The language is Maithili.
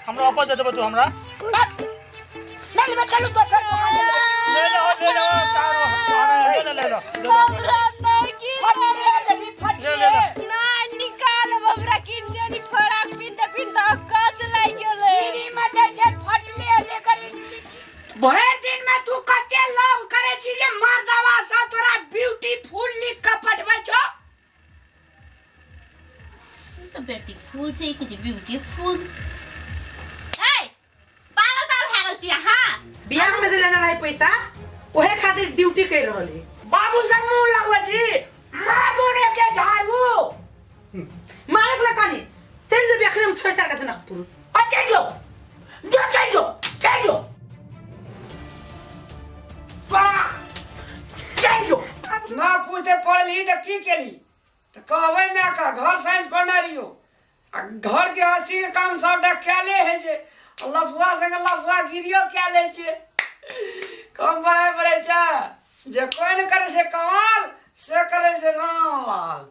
हमरा वापस दे देबो तू हमरा। नहीं लेबै, चलू दोसर दोकान ले लेबै। ले लो, ले लो, चारो ले लो, ले लो। हमरा नहीं कीन। फटले लेबी, फटले। ले, ले, ले। ना निकालब, हमरा कीन देनी फराक पिन्हते पिन्हते अकच लागि गेलै। फ्री में दै छै फटले जेकर। भरि दिन में तू कते लव करै छी जे मर्दवा सब तोरा ब्यूटीफुल लिख के पठबै छौ। तऽ ब्यूटीफुल छै, ई कहै छै ब्यूटीफुल। ए पागल तागल भए गेल छी अहाँ? बियाह में जे लेने रहे पैसा, ओहे खातिर ड्यूटी कर रहल है। बाबू से मुंह लगबै छी, मारबो ने के झाड़ू। मारे वाला कानी चल जेबी अखने हम छोड़ छाड़ के जनकपुर। आ चल जो, जो चल जो, चल जो, तोरा चल जो। ना पूछते पढ़ली तऽ की केली तऽ कहबै माय का घर साइंस पढ़ने रहियो आ घर गृहस्थी के काम सबटा कएले होइ छै आ लफुआ संगे लफुआ गिरियो कए लै छै। कम पढ़ाइ पढ़ै छै जे कोइ नहि करै छै कमाल, से करै छै रामलाल।